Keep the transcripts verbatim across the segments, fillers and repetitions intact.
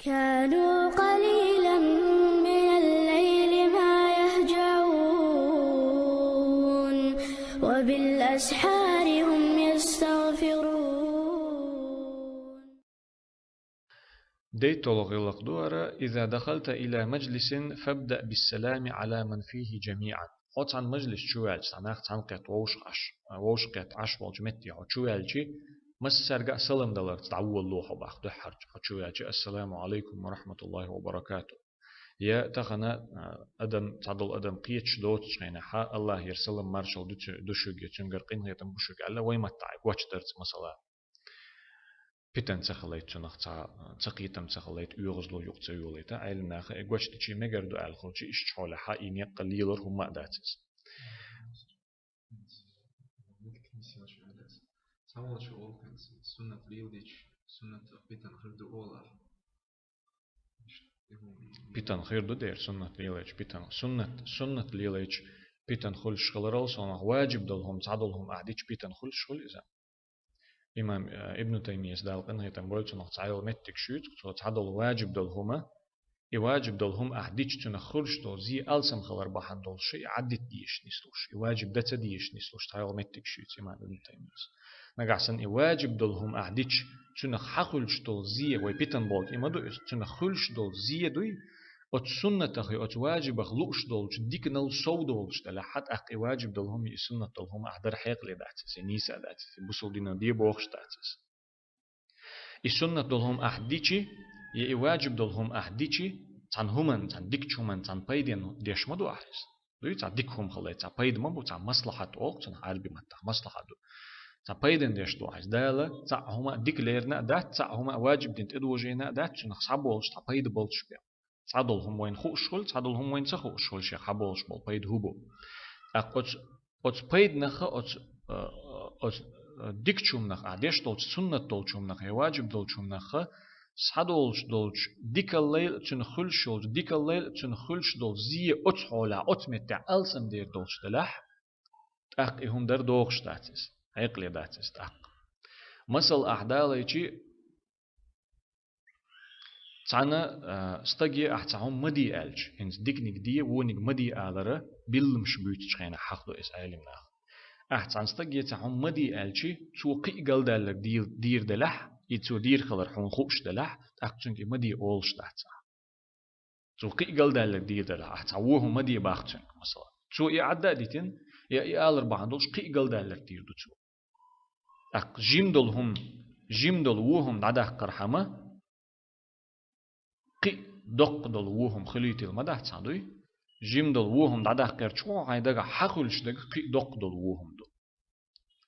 كانوا قليلا من الليل ما يهجعون، وبالأسحار هم يستغفرون. ДейтталгӀа гӀиллакх ду ара: إذا دخلت إلى مجلس فابدأ بالسلام على من فيه جميعا. Хьо цхьан мажлис чу ваьлча, цхьан нах цхьан кхетта вовшах Ӏаш, вовшах кхетта Ӏаш волча метте хьо чу ваьлча, массаьрга а салам даларца дӀаволало хьо бах, дуьххьарча хьо чу ваьлча: السلام عليكم ورحمة الله وبركاته. Я тахана, а, адам, цхьадолу адам кхеташ доцучу хенахь, АллахӀера салам маршалла ду цу-, ду шуьга, цуьнгара къинхетам бу шуьга аьлла, вай маттахь гочдарца, масала, питана ца хилайта цунах, цхьа, ца кхетам ца хилайта, оьгӀазло юкъа ца йолайта, Ӏелам наха и гочдичи мегар ду аьлла хилча, иштта хьолехь и некъ лелор хӀумма а дац иза. Цхьаволчу олу хӀинца, суннат леладича, суннат питана хир ду олахь. Питана хир ду дера, суннат лелайча питана. Суннат, суннат лелайча питана хуьлуш хиларал, сонах ваджиб долу хӀума, цхьадолу хӀума ахь дича питана хуьлуш хуьлу иза. Имам, э, Ибн Таймияс, Дала къинхетам бойла цунах, цхьайолу меттиг шуьйцу, цо цхьадолу ваджиб долу хӀума, и ваджиб долу хӀума ахь дича цунах хуьлуш долу зе алсам хилар бахьана долуш, и Ӏаддита дезаш нислуш, и ваджиб дан ца дезаш нислуш, цхьайолу меттиг шуьйцу имам Ибн Таймияс. Нагахь санна и ваджиб долу хӀума ахь дича, цунах хьан хуьлуш долу зе, вай питана бохург и ма ду иза, цунах хуьлуш долу зе дуй, оцу суннатах и оцу ваджибах лууш долчу диканал сов долуш делахь, хьан тӀаккха и ваджиб долу хӀума, и суннат долу хӀума ахь дар хьекъале дац иза, и нийса дац иза, и бусул дино де бохуш дац иза. И суннат долу хӀума ахь дичи, я и ваджиб долу хӀума ахь дичи, цхьана хӀуманна, цхьана дикачу хӀуманна, цхьана пайденна деш ма ду ахь иза. Дуй, цхьа дика хӀума хилла, цхьа пайда ма бу, цхьа маслахьат олу цунах Ӏаьрби маттахь, маслахьат ду. Цхьа пайденна деш ду ахь иза. Дала цхьа хӀума дика лерина а дац, цхьа хӀума ваджиб дина тӀедожийна а дац, цунах схьаболуш цхьа пайда болчу бен. Цхьадолу хӀума вайна хууш хуьлу, цхьадолу хӀума вайна ца хууш хуьлу, шен хьаболуш болу пайда хӀун бу. ТӀаккха оцу, оцу пайданах а, оцу, а, оцу, а, дикачу хӀуманах а, деш долчу суннат долчу хӀуманах я ваджиб долчу хӀуманах а, схьадолуш долчу дикаллайла а, цуьнан хуьлуш йолчу дикаллайла а, цуьнан хуьлуш долу зе оцу хьолехь, оцу меттехь алсам дер долуш делахь, тӀаккха и хӀума дар догӀуш дац иза, хьекъале дац иза тӀаккха. Масала, ахь далайчи, цхьана, а, стаге ахь цхьа хӀума ма де аьлча, хӀинца диканиг де, вониг ма де алара, билламаш буьйцучу хенахь хьахадо иза Ӏелам наха. Ахь цхьана стаге цхьа хӀума ма де аьлчи, цо кхин а галдаьлларг дийр-, дийр делахь, и цо дийр хилар хьуна хууш делахь, тӀаккха цуьнга и ма де олуш дац ахь. Цо кхин а галдаьлларг дийр делахь, ахь цхьа вон хӀума ма де бах цуьнга, масала. Цо и Ӏадда а дитина, я и алар бахьана долуш кхин а галдаьлларг дийр ду цо. ТӀаккха жима долу хӀума, жима долу вон хӀума дӀадаккхархьама, кхин а доккха долу вон хӀума хилийтийла ма дац хьан дуй? Жима долу вон хӀума дӀадаккхарчу хьайн дагахь хьан хуьлуш дерг кхин а доккха долу вон хӀума ду.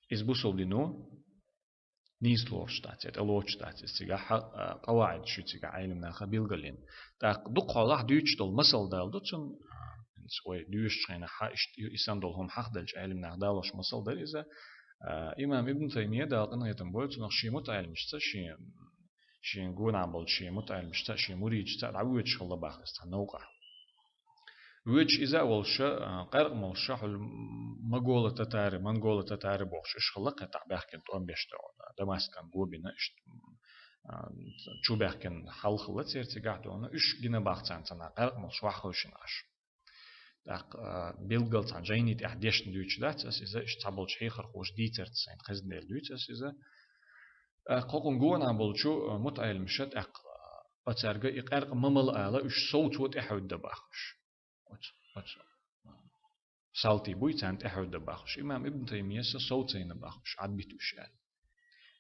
Иза бусул дино нийса лоруш дац, я тӀелоцуш дац иза цигахь, а, къаваӀидаш ю цигахь Ӏелам наха билгалйина. ТӀаккха дукха хьолахь дуьйцуш долу масал дала ду цунна, а, хӀинца вай доьшучу хенахь иштта и санна долу хӀума хьахаделча Ӏелам наха далош масал дара иза. А, имам Ибн Таймия, Дала къинхетам бойла цунах, шен мутаӀеламашца, шен, шен гонахь болчу шен мутаӀеламашца, шен муридашца дӀавоьдуш хилла бах иза цхьана новкъахь. Воьдуш иза а волуша, а, къаьркъа молуша, хьуьлла моголо-татари, монголо-татари бохуш, уьш хилла кхетахь баьхкина тӀом беш тӀе, Дамаскан го бина, иштта, а, чу баьхкина хьал хилла церан цигахь дуьйна, уьш гина бах царна цхьана къаьркъа молуш ваххуьйшина Ӏаш. ТӀаккха, а, билггал цхьана жайни тӀехь дешна дуьйцуш дац ас иза, иштта цхьаболчу хьехархоша дийцарца сайна хезна дела дуьйцу ас иза. ТӀаккха хӀокхунна гонахь болчу, а, мутаӀеламаша тӀаккха, а, цаьрга и къаьркъа ма мала ала, уьш сов цо тӀехьуьйда бахуш. Оцу, оцу. Салтий буй царна тӀехьуьйда бахуш. Имам Ибн Таймияса сов ца йина бахуш, Ӏадбита уьш аьлла.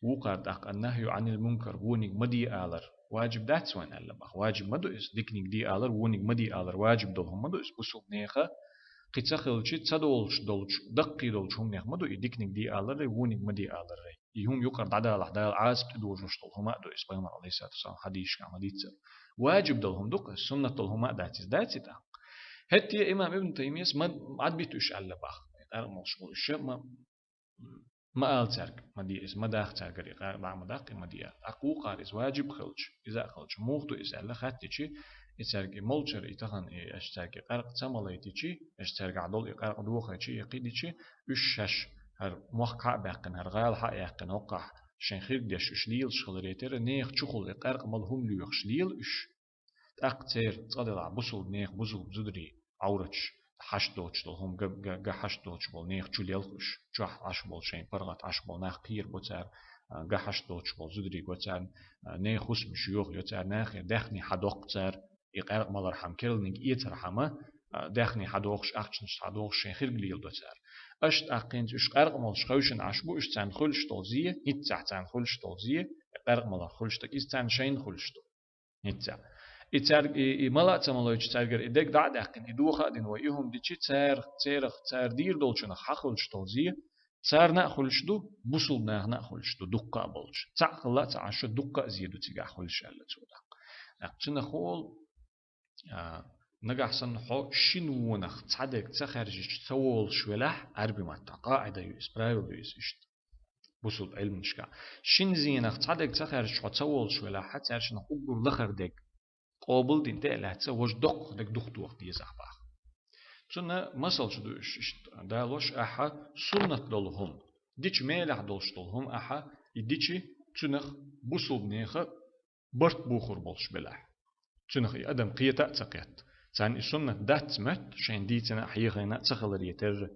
Вукхара тӀаккха: «Ан-нахью Ӏанил мункар», вониг ма де алар ваджиб дац вайн аьлла бах. Ваджиб ма ду иза, диканиг де алар, вониг ма де алар ваджиб долу хӀума ма ду иза. Бусулба нехан кхин ца хилчи, ца долуш долчу, даккхий долчу хӀуманех ма ду и диканиг де аларрай, вониг ма де аларрай. И хӀума юкъара дӀадалахь, Дала Ӏазап тӀедожош долу хӀума а ду иза, пайхамар, алейхиссалату вассалам, хьадисашкахь ма дийццара. Ваджиб долу хӀума ду-кх иза, суннат долу хӀума а дац иза, дац и тӀаккха. ХӀетте имам Ибн Таймияс ма, Ӏадбита уьш аьлла бах. Къаьркъа молуш болу уьш ма, ма ала цаьрга, ма де иза, ма даха цаьргара и къаьркъа, дӀа ма даккха и, ма де аьлла. ТӀаккха вукхара иза ваджиб хилча, иза а хилча, муха ду иза аьлла хаьттичи, и цаьрга и молчара, и тахана и аша цаьрга и къаьркъа ца малайтичи, аша цаьргахь долу и къаьркъа дохайчи, и кхидичи, уьш шаьш, хӀара мохк хьа а баьккхина, хӀара гӀала хьа а яьккхина, хӀокхахь шайн хиргдеш уьш лелаш хиларе терра, нехан чухула и къаьркъа мала хӀума лоьхуш лела уьш. ТӀаккха церан цкъа делахь бусулба нехан, бусулба зударий, Ӏовраташ, хьашт доцуш долу хӀума, га, га, га хьашт доцуш болу нехан чу лелха уьш, чохь Ӏаш болу шайн паргӀат Ӏаш болу нах кхера бо цара, а, га хьашт доцуш болу зударий го царна, а, нехан хӀусамаш йохайо цара, нахера даьхни хьадоккху цара, и къаьркъа малархьама, керланиг эцархьама, а, даьхни хьадохуш, ахчанаш хьадохуш шайн хирг леладо цара. Аша тӀаккха хӀинца уьш къаьркъа молуш хевшина Ӏаш бу, уьш царна хуьлуш долу зен, хӀинццехь царна хуьлуш долу зен, и къаьркъа маларх хуьлуш дерг, иза царна шайна хуьлуш ду. ХӀинца. И цаьрга, и, и мала а ца малойтуш, цаьргара и дег дӀа а даьккхина, и доха а дина вай, и хӀума дичи, царах, церах, цара дийр долчунах хьан хуьлуш долу зен, царна а хуьлуш ду, бусулба нахана а хуьлуш ду, дуккха а болчу. Цхьаъ хилла а ца Ӏаш, дуккха а зен ду цигахь хуьлуш аьлла цо даккха. ТӀаккха цунах хьол, а, нагахь санна хьо шина вонах цхьа дерг ца хаьржича ца волуш велахь, Ӏарби маттахь къаӀида ю иза, правила ю иза иштта. Бусулба Ӏилманашка. Шина зенах цхьа дерг ца хаьржича хьо ца волуш велахь, цаьршинах уггар лахара дерг къобалдина тӀе а лаьцна, важа доккхах дерг духтоха дезахь баха. Цунна масалш ду уьш иштта далош, ахьа суннат долу хӀума, дича мелехь долуш долу хӀума ахьа, и дичи цунах бусулба неха барт бухур болуш белахь. Цунах и адам кхета а ца кхетта. Царна и суннат дац моьтту, шайн дийцина а, хьехийна а ца хиларе терра.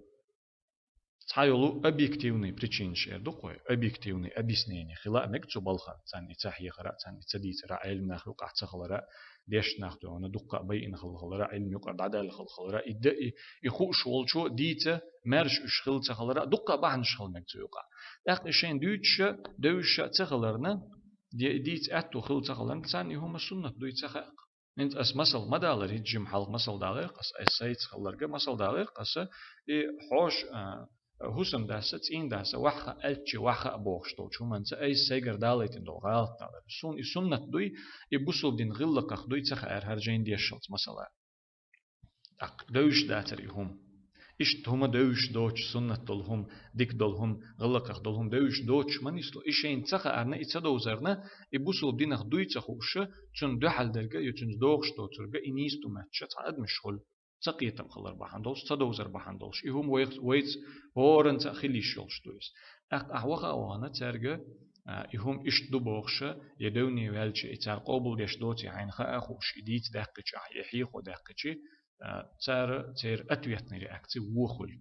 Цхьа йолу объективный причинаш эр ду кхой, объективный объяснение хила а мега цу балхана, царна и ца хьехара а, царна и ца дийцара а, Ӏелам нах юкъахь ца хилара а, дешна нах тӀе вана дуккха а байина хала хилара а, Ӏилма юкъара дӀадаьлла хала хилара а, и да, и, и хууш волчо дийца маьрша уьш хила ца хилара а, дуккха а бахьанаш хила мега цу юкъахь. ТӀаккха и шайн дуьйцуша, девзаша ца хиларна, де-, дийца аьтту хила ца хиларна, царна и хӀума суннат дуй ца хаьа. ХӀинца ас масал ма далара, хӀинца жима хьалха масал далийра ас, ас сайца хилларга масал далийра ас, и хьоша, а, хӀусамдас а, цӀийндас а, ваха а, аьлча ваха а бохуш долчу хӀуманца айса сайгара далийтина долу гӀалат далар. Суна и суннат дуй, и бусулба дин гӀиллакхах дуй ца хаьара хӀара жайна дешшалц масала. ТӀаккха девзаш дацара и хӀума. Иштта хӀума девзаш доцуш, суннат долу хӀума, дика долу хӀума, гӀиллакхах долу хӀума девзаш доцуш ма нисло. И шайна ца хаарна, и ца довзарна, и бусулба динах дуй ца хууша, цунна дуьхьал дерга, я цуьнца догӀуш доцурга, и нийса ду моьттуша цхьа адамаш хуьлу. Ца кхетам хилар бахьана долуш, ца довзар бахьана долуш. И хӀума вайх-, вайца хӀоранца а хила йиш йолуш ду иза. ТӀаккха ахь ваха а вахана, цаьрга, а, и хӀума иштта ду бохуша, я девне ваьлча, и цара къобалдеш доций хьайна хаа а хууш, и дийца даьккхича ахь, я хьехо даьккхича, а, цара, церан ответный реакция вон хуьлу.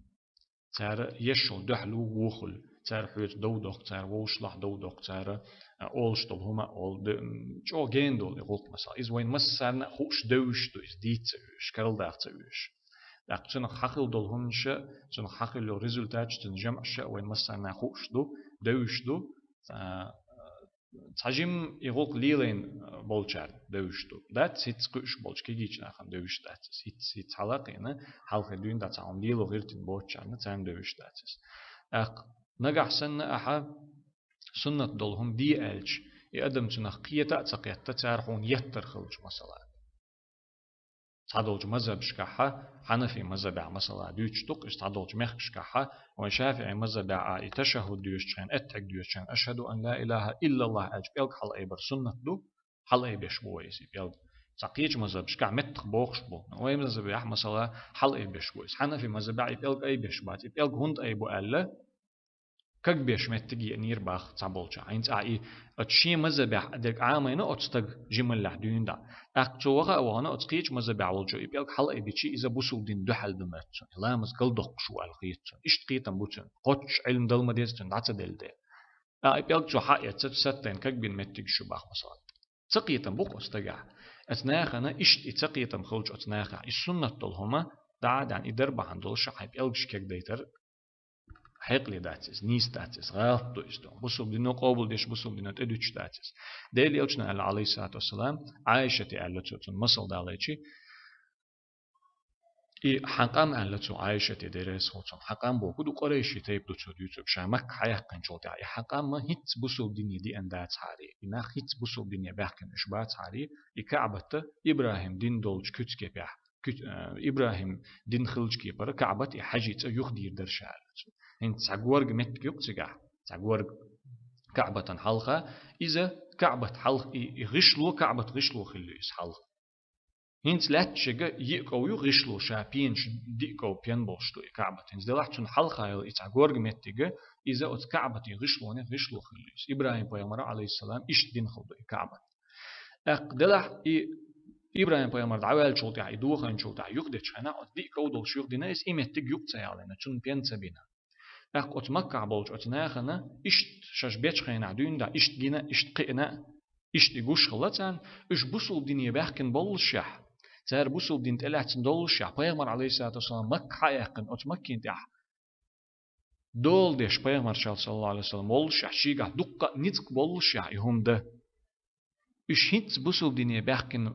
Цара еш йолу дуьхьало вон хуьлу. Цара хьоьца дов доккху, цара вовшашлахь дов доккху, цара, а, олуш долу хӀума а олу, де-, м, чӀогӀа гена долу и гӀуллакх масала. Иза вайн массарна а хууш девзаш ду, иза дийца ца вуьйш, карладаха ца вуьйш. ТӀаккха цунах хьахила долу хӀуманаша, цунах хьахила йолу результаташ, цуьнан жамӀаша а вайн массарна а хууш ду, девзаш ду, а, цхьа жимма и гӀуллакх лелайна болчарна девзаш ду. Дац, хӀинца кхуьуш болчу кегийчу нахана девзаш дац иза. ХӀинца, хӀинца хьала а кхиъна, хьалхе дуьйна дӀа цхьа хӀума лело гӀиртина боцучарна, царна девзаш дац иза. ТӀаккха нагахь санна ахьа суннат долу хӀума де аьлча, и адам цунах кхета а ца кхетта, цара хьуна еттар хилча масала. Цхьадолчу мазхабашкахьа, хьанафи мазхабехь масала дуьйцуш ду-кх, иштта цхьадолчу мехкашкахьа, вайн шафиӀи мазхабехь а и ташаххуд доьшучу хенахь, аттахьият доьшучу хенахь, ашхаду ан ла илаха иллаллах аьлча, пӀелг хьалаайбар суннат ду, хьалаайбеш бу вай иза и пӀелг. Цхьа кхечу мазхабашкахь меттах бохуш бу. Вайн мазхабехь масала хьалаайбеш бу иза. Хьанафи мазхабехь и пӀелг айбеш бац. И пӀелг хӀунда айбу аьлла, кагбеш меттиг еанера бах цхьаболча. ХӀинца а и оцу шен мазхабехь дерг Ӏамийна оцу стага жималлехь дуьйна дӀа. ТӀаккха цо ваха а вахана, оцу кхечу мазхабехь волчо и пӀелг хьалаайбичи, иза бусулба дин дуьхьал ду моьтту цунна. И ламаз галдоккхуш ву аьлла хета цунна. Иштта кхетам бу цуьнан. Кхоччуш Ӏилма дала ма деза цуьнан, дӀа ца делла де. ТӀаккха и пӀелг цо хьаэцча, саттайна кагбина меттигаш ю бах масала. Ца кхетам бу-кх оцу стагехь. Оцу нахана иштта и ца кхетам хилча оцу нахехь, и суннат долу хӀума, дӀа а даьхна, и дар бахьана долуш, хьайн пӀелгаш кегдайтар хьекъале дац иза, нийса дац иза, гӀалат ду иза. Бусулба дино къобалдеш, бусулба дино тӀедуьтуш дац иза. Делан элчано аьлла, Ӏалайхиссалату вассалам, Ӏайшате аьлла цо, цунна масал далайчи, и хьан къам аьлла цо Ӏайшате, Дела реза хуьлда цунна, хьан къам боху ду, къурайши тайпа ду цо дуьйцург, ша Макка хьаяьккхинчул тӀаьхьа. И хьан къам ма хӀинцца бусулба дине деана дацахьара, и нах хӀинцца бусулба дине баьхкина уьш бацахьара, и КаӀбат ИбрахӀим дин долчу куьцкепехь куьт-, э, ИбрахӀим дин хиллачу кепара КаӀбат и хьаьжи цӀа юхадийр дара ша аьлла цо. ХӀинца цхьа горга меттиг ю-кх цигахь, цхьа горга КаӀбатан хьалха, иза КаӀбат хьалха, и, и гӀишло, КаӀбат гӀишло хилла ю иза хьалха. ХӀинца лаьтташка йиъ ков ю гӀишло, ша пенаш диъ ков пен болуш ду и КаӀбат. ХӀинца делахь цунна хьалха йолу и цхьа горга меттиг, иза оцу КаӀбатан гӀишлонех гӀишло хилла иза. ИбрахӀим-пайхамара, Ӏалайхиссалам, иштта дина хилла ду и КаӀбат. ТӀаккха делахь и ИбрахӀим-пайхамар дӀаваьллачул тӀаьхьа, и дохийначул тӀаьхьа юхадечу хенахь, оцу диъ ков долуш юхадина иза, и меттиг юкъа ца ялийна, цунна пен ца бина. ТӀаккха оцу Маккахь болчу оцу нахана иштта шаьш бечу хенахь дуьйна дӀа, иштта гина, иштта кхиъна, иштта и гуш хилла царна, уьш бусулба дине баьхкина боллушехь, цара бусулба дин тӀелаьцна доллушехь, пайхамар, Ӏалайхиссалату вассалам, Макка схьа а яьккхина, оцу Маккин тӀехь дола деш пайхамаршал, саллаллаху Ӏалайхи ва саллам, воллушехь, шийгахь дуккха а ницкъ боллушехь, и хӀума дан. Уьш хӀинцца бусулба дине баьхкина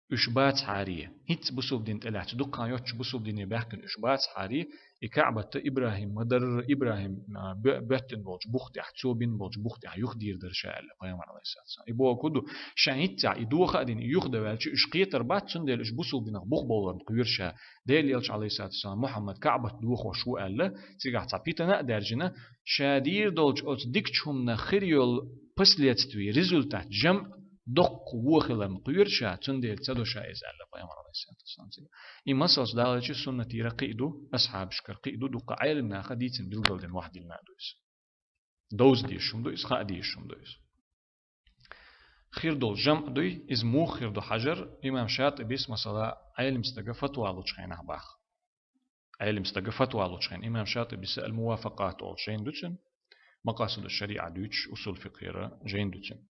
уьш бацахьара, хӀинцца бусулба дин тӀелаьцна дуккха а йоццуш бусулба дине баьхкина уьш бацахьара, и КаӀбат ИбрахӀим ма-дарра, ИбрахӀим, а, бо-, боьттина болчу бух тӀехь, цо бина болчу бух тӀехь юхадийр дара ша аьлла пайхамар, Ӏалайхиссалату вассалам. И бохург ду, ша хӀинцца и доха а дина, и юхадеваьлча, уьш кхетар бац, цундела уьш бусулба динах бух бовларна кхоьру ша. Делан элча, Ӏалайхиссалату вассалам, Мухьаммад КаӀбат дохош ву аьлла, цигахь цхьа питана а даьржина, ша дийр долчу оцу дикачу хӀуманах хир йолу последствий, результат, жамӀ доккха вон хиларна кхоьру ша, цундела ца до ша иза аьлла пайхамар, Ӏалайхиссалату вассалам, цига. И масалш далийча суннатера кхин а ду, асхьабашкара кхин а ду, дуккха Ӏеламнаха дийцина, билгалдина, вахдина а ду иза. Довза дезаш хӀума ду иза, хаа дезаш хӀума ду иза. Хир долу жамӀ дуй, иза муха хир ду хьажар, имам ШатӀибис, масала, Ӏелам стага фатва лучу хенахь баха. Ӏелам стага фатва лучу хенахь. Имам ШатӀибис Ал-Мувафакъат олуш жайна ду цуьнан, Макъасиду шариӀа дуьйцуш, усул фикъхьера жайна ду цуьнан.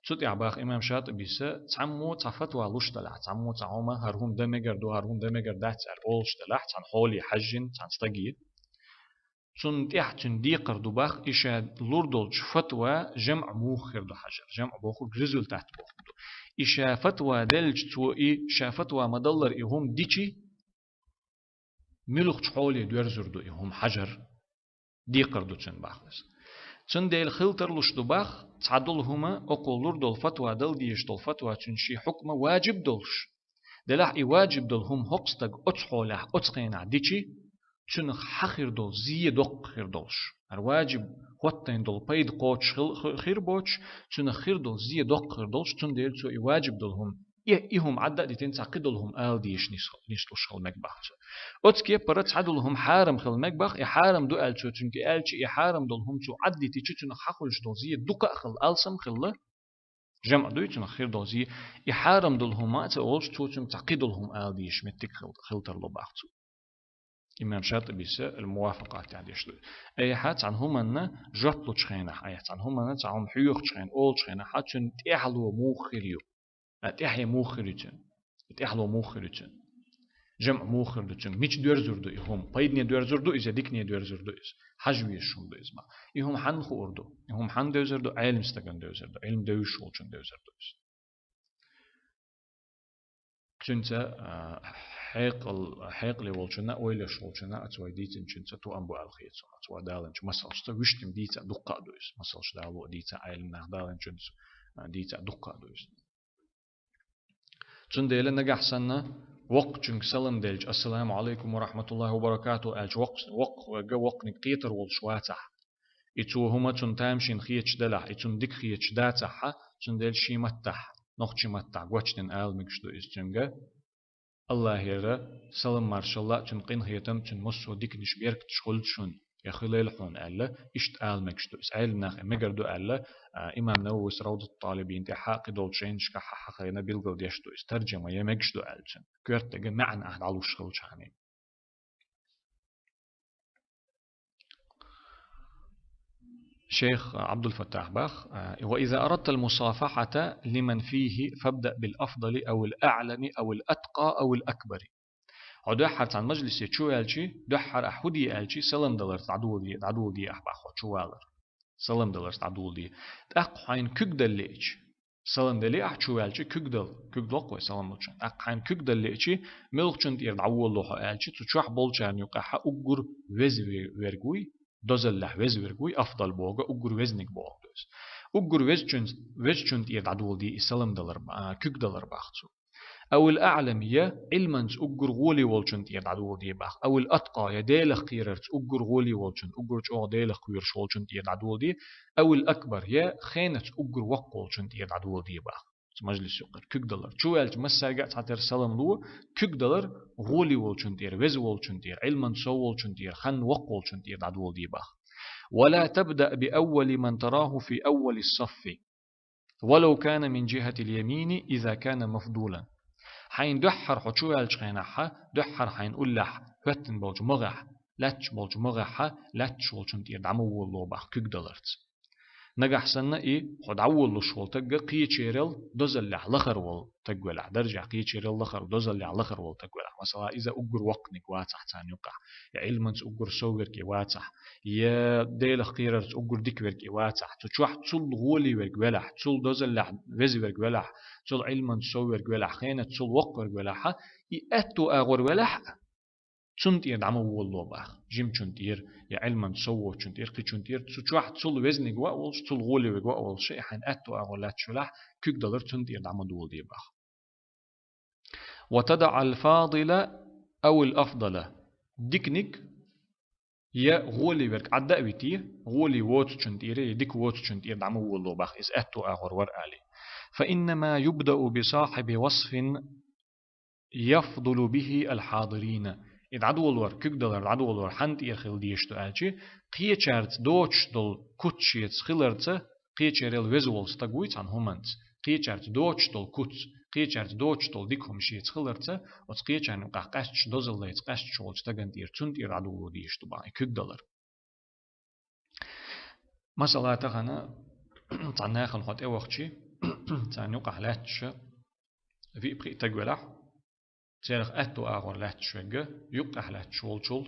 Цу тӀехь баха имам ШатӀибис, цхьаммо цхьа фатва луш делахь, цхьаммо цхьа хӀума, хӀара хӀума дан мегар ду, хӀара хӀума дан мегар дац аьлла олуш делахь, цхьана хьоле хьаьжжина, цхьана стаге. Цунна тӀехь цуьнан декхар ду баха, и ша лур долчу фатва жамӀ муха хир ду хьажар. ЖамӀ бохург результат бохург ду. И ша фатва делча, цо и ша фатва ма-даллара и хӀума дичи, муьлхачу хьоле доьрзур ду и хӀума хьажар, декхар ду цуьнан баха иза. Цундела хила тарлуш ду баха, цхьа долу хӀума, окхо лур долу фатва дала дезаш долу фатва цуьнан шен хьукма важиб долуш. Делахь и важиб долу хӀума хӀокху стага оцу хьолехь, оцу хенахь дичи, цуьнах хьан хир долу зе доккха хир долуш. ХӀара важиб хӀоттайн долу пайда кхочуш хил-, хи-, хир боцуш, цуьнах хир долу зе доккха хир долуш, цундела цо и важиб долу хӀума, и, и хӀума Ӏадда а дитина, цхьа кхидолу хӀума ала дезаш нис-, нислуш хила мега баха цо. Оцу кепара цхьа долу хӀума хьарам хила мега баха, и хьарам ду аьлла цо цуьнга аьлча, и хьарам долу хӀума цо Ӏадда дитича, цуьнах хьан хуьлуш долу зе дукха а хилла, алсам а хилла, жамӀ дуй цунах хир долу зе, и хьарам долу хӀума а ца олуш, цо цуьнга цхьа кхидолу хӀума ала дезаш меттиг хил-, хила тарло баха цо. Имам ШатӀибис Ал-Мувафакъат тӀехь деш ду. Айхьа цхьана хӀуманна жоп лучу хенахь, айхьа цхьана хӀуманна цхьа хӀума хьоьхучу хенахь, олучу хенахь, цуьнан тӀаьхьало муха хир ю. А тӀаьхье муха хир ю цуьнан? И тӀаьхьало муха хир ю цуьнан? ЖамӀ муха хир ду цуьнан? Мича доьрзур ду и хӀума? Пайдане доьрзур ду иза, дикане доьрзур ду иза? Хьажа везаш хӀума ду иза ма. И хӀума хьанна хуур ду? И хӀума хьанна девзар ду? Ӏелам стагана девзар ду, Ӏилма девзаш волчунна девзар ду иза. Цуьнца, а, хьекъал-, хьекъале волчунна, ойлаш волчунна, оцу вай дийцинчуьнца тоам бу аьлла хета суна. Оцу вай далийначу масалшца вуьштина дийца дуккха а ду иза. Масалш дало а дийца, Ӏелам наха далийначуьнца, а, дийца дуккха а ду иза. Цундела нагахь санна воккхачуьнга салам делча, «Ассаламу Ӏалайкум ва рахьматуллахӀи ва баракатухӀ», аьлча, воккх-, воккхаварг воккханиг кхетар волуш вацахь, и цо хӀума цунна тамашийна хеташ делахь, и цунна дика хеташ дацахьа, цундела шен маттахь, нохчийн маттахь гочдина ала мегаш ду иза цуьнга: «АллахӀера салам-маршалла а, цуьнан къинхетам а, цуьнан массо а диканаш, беркаташ хуьлда шуна, я хуьлийла хьуна», аьлла, иштта ала мегаш ду иза. Ӏелам наха и мегар ду аьлла, а, имам Нававис Равдату Талибин тӀехь кхидолчу жайнашкахь хьахийна билгалдеш ду иза, таржама ян мегаш ду аьлла цуьнан. Коьртага маьӀна ахь дӀалуш хилчахьана. Шейх Ӏабдул-Фаттах бах: «وإذا أردت المصافحة لمن فيه فابدأ بالأفضل أو الأعلم أو الأتقى أو الأكبر». Хьо дуьххьара цхьана мажлисе чу ваьлчи, дуьххьара ахь хӀу де аьлчи, салам даларца дӀадоладе, дӀадоладе ахь бах хьо чу валар. Салам даларца дӀадоладе. ТӀаккха хьайна куьг дала лиъча, салам дале ахь чу ваьлчи, куьг дала, куьг локх вай салам лучун. ТӀаккха хьайна куьг дала лиъчи, муьлхачунна тӀера дӀаволало хьо аьлчи, цу чохь болчарна юкъахь уггар веза ве-, верг вуй, дозаллехь веза верг вуй, афдал бохург, уггар везниг бохург ду иза. Уггар везачун-, везачунна тӀера дӀадоладе и салам далар, а, куьг далар бах цо. أو الأعلم, я Ӏилманца уггар гӀоле волчунна тӀера дӀадоладе бах. أو الأتقى, я Делах кхерарца уггар гӀоле волчунна, уггар чӀогӀа Делах кхоьруш волчунна тӀера дӀадоладе. أو الأكبر, я хенаца уггар воккха волчунна тӀера дӀадоладе бах. цу мажлис юкъара куьг далар. Чу ваьлча массаьрга а цхьатера салам лу, куьг далар гӀоле волчун тӀера, веза волчун тӀера, Ӏилманца сов волчун тӀера, ханна воккха волчун тӀера дӀадоладе боху. ولا تبدأ بأول من تراه في أول الصف ولو كان من جهة اليمين إذا كان مفضولا. Хьайна дуьххьара хьо чу ваьллачу хенахь, дуьххьара хьайна уллехь хӀоьттина болчу могӀехь, лаьтташ болчу могӀехь, лаьтташ волчун тӀера дӀа ма волало боху куьг даларца. Нагахь санна и хьо дӀаволалуш волу тагга кхечерал дозаллехь лахара волу таг велахь, даржехь кхечерал лахара, дозаллехь лахара волу таг велахь, масала, иза уггар воккханиг вацахь царна юкъахь, я Ӏилманца уггар сов верг и вацахь, я Делах кхерарца уггар дика верг и вацахь, цу чохь цул гӀоле верг велахь, цул дозаллехь веза верг велахь, цул Ӏилманца сов верг велахь, хенаца цул воккха верг велахь, и аьтту агӀор велахь, цунна тӀера дӀа ма волало боху. Жимачун тӀера, я Ӏилманца сов воцучун тӀера, кхечун тӀера, цу чохь цул везниг ван а волуш, цул гӀоле верг ван а волуш, и хьайна аьтту агӀор лаьтташ велахь, куьг далар цунна тӀера дӀа ма доладе боху. وتدع الفاضل أو الأفضل. Диканиг я гӀоле верг Ӏадда а вити, гӀоле воцучун тӀера, я дика воцучун тӀера дӀа ма волало боху, иза аьтту агӀор вара аьлла. فإنما يبدأ بصاحب وصف يفضل به الحاضرين. И дӀадолор, куьг далар, дӀадолор хьанна тӀера хила дезаш ду аьлча, кхечаьрца доцуш долу куц шеца хиларца, кхечерал веза волу стаг вуй цхьана хӀуманца, кхечаьрца доцуш долу куц, кхечаьрца доцуш долу дика хӀума шеца хиларца, оцу кхечарна юкъахь къаьсташ, дозаллица къаьсташ волчу стагана тӀера, цунна тӀера дӀадоло дезаш ду боху и куьг далар. Масала, тахана цхьана нахана хьо тӀевахча, царна юкъахь лаьтташ виъ-пхиъ таг велахь, церах аьтту агӀор лаьтташ верг, юккъехь лаьтташ волчул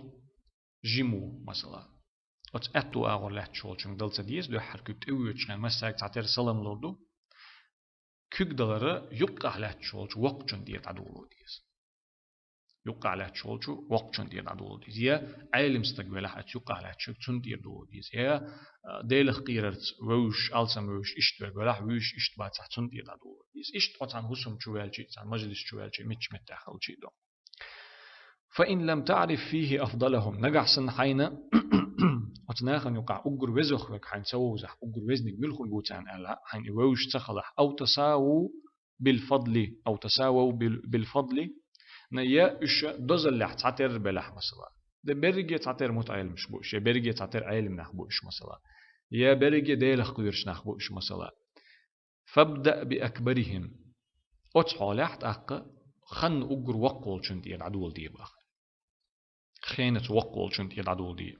жима ву, масала. Оцу аьтту агӀор лаьтташ волчуьнга дала ца деза, дуьххьара куьг тӀевоьдучу хенахь массаьрга цхьатера салам лур ду. Куьг далара юккъехь лаьтташ волчу воккхачун тӀера дӀадоло деза. Юккъехь лаьтташ волчу воккхачун тӀера дӀадоло деза. Я Ӏелам стаг велахь, оцу юккъехь лаьтташ верг, цунна тӀера доло деза. Я, а, Делах кхерарца вевзаш, алсам вевзаш иштта верг велахь, вуьйш иштта бацахь, цунна тӀера дӀадоло деза. Иштта оцу цхьана хӀусам чу ваьлча, цхьана мажлис чу ваьлча, мичча меттехь хилча а ду. فإن لم تعرف فيه أفضلهم. Нагахь санна хьайна оцу нахана юкъахь уггар везах верг хьайна ца вовзахь, уггар везниг муьлхарг ву царна аьлла, хьайна и вевзаш ца хилахь, أو تساووا بالفضل، أو تساووا بال-، بالفضل, на я уьш дозаллехь цхьатера белахь, масала. Де берриге цхьатера мутаӀелимаш бу уьш, я берриге цхьатера Ӏелам нах бу уьш, масала. Я берриге Делах кхоьруш нах бу уьш, масала. فابدأ بأكبرهم. Оцу хьолехь тӀаккха ханна уггар воккха волчун тӀера дӀадоло де боху. Хенаца воккха волчун тӀера дӀадоло де.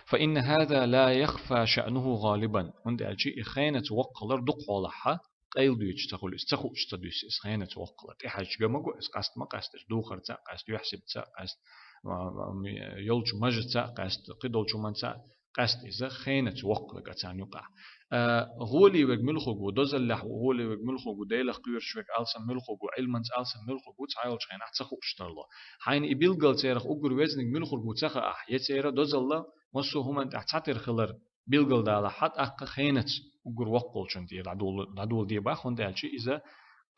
فإن هذا لا يخفى شأنه غالبا. ХӀунда аьлча и хенаца воккха хилар дукха хьолахь къайладоьдуш ца хуьлу иза, ца хууш ца дуьсу иза хенаца воккха хилар. ТӀехьаьжча га ма го иза, къаста ма къаста иза, духарца а къаста, юьхьсибца а къаста, ма-, ма-, йолчу мажаца а къаста, кхидолчу хӀуманца а къаста иза хенаца воккха верг царна юкъахь. А, гӀоле верг муьлхарг ву, дозаллехь гӀоле верг муьлхарг ву, Делах кхоьруш верг алсам муьлхарг ву, Ӏилманца алсам муьлхарг ву, цхьайолчу хенахь ца хууш тарло. Хьайна и билггал церах уггар везниг муьлхарг ву ца хаахь, я церан дозалла массо а хӀуманна тӀехь цхьатера хилар билгалдалахь, тӀаккха хенаца уггар воккха волчун тӀера дӀадоло-, дӀадоло де боху, хӀунда аьлча иза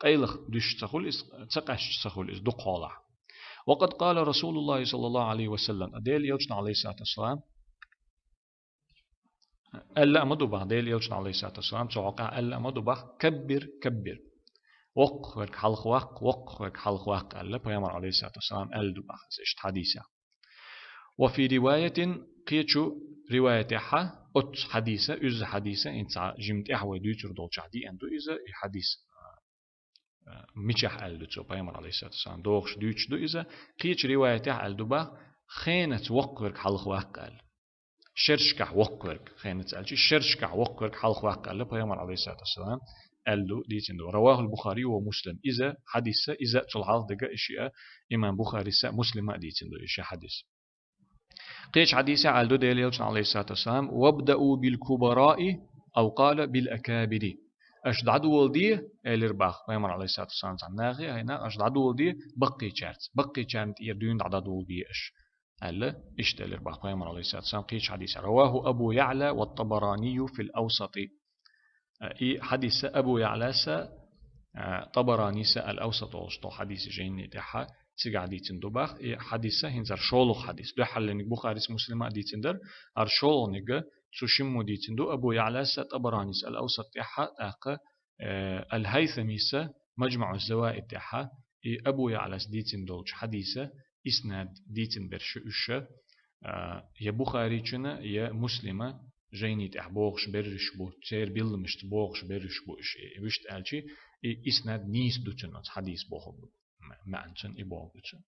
къайлаха дуьсуш ца хуьлу иза, ца къаьсташ ца хуьлу иза дукха хьолахь. وقد قال رسول الله صلى الله عليه وسلم. Делан Элчано, عليه الصلاة والسلام, аьлла а ма ду боху, Делан Элчано, عليه الصلاة والسلام, цу хьокъехь аьлла а ма ду боху: كبر، كبر. Воккха верг хьалха ваккха, воккха верг хьалха ваккха аьлла, Пайхамар, عليه الصلاة والسلام, аьлла ду боху иза иштта хьадисехь. وفي رواية, кхечу риваятехь, оццу хьадиса, изза хьадиса, хӀинца жима тӀехь вай дуьйцур долчохь деана ду иза, и хьадис, а, мичахь аьлла ду цо, Пайхамар, عليه الصلاة والسلام, догӀуш дуьйцуш ду иза, кхечу риваятехь аьлла ду боху: хенаца воккха верг хьалха ваккха аьлла. Шершкахь воккха верг, хенаца аьлча, шершкахь воккха верг хьалха ваккха аьлла, Пайхамар, عليه الصلاة والسلام, аьлла ду, дийцина ду. رواه البخاري ومسلم. Иза хьадис а, иза а цул хьалха дерг а, и шиъ а имам Бухарис а, Муслима а дийцина ду и шиъ хьадис. Кхечу хьадисехь аьлла ду Делан Элчано, عليه الصلاة والسلام: وابدأوا بالكبراء أو قال بالأكابر. Аша дӀадоло де, элира боху Пайхамар, عليه الصلاة والسلام, цхьана нахе, хӀай нах, аша дӀадоло де баккхийчаьрца, баккхийчарна тӀера дуьйна дӀадоло де аша, аьлла, иштта элира боху Пайхамар, عليه الصلاة والسلام, кхечу хьадисехь. رواه أبو يعلى والطبراني في الأوسط. И хьадис а Абу Яълас а, а, Табаранис а Ал-Авсат олуш долу хьадисийн жайни тӀехь цигахь дийцина ду боху. И хьадис а хӀинца хӀара шолгӀа хьадис. Дуьххьарлерниг Бухарис, Муслима а дийцина дара, хӀара шолгӀаниг а цу шиммо дийцина ду Абу Яълас а, Табаранис а Ал-Авсат тӀехь, тӀаккха, э, Ал-ХӀайтамис а МаджмаӀу Заваид тӀехьа и Абу Яълас дийцина долчу хьадиса иснад дийцина берш уьш, а, я Бухаричуна, я Муслима жайни тӀехь бохуш берриш бу, церан билламашца бохуш берриш бу уьш, и вуьшта аьлчи, и иснад нийса ду цуьнан оцу хьадис боху ма-, маьӀна цуьнан и боху ду цуьнан.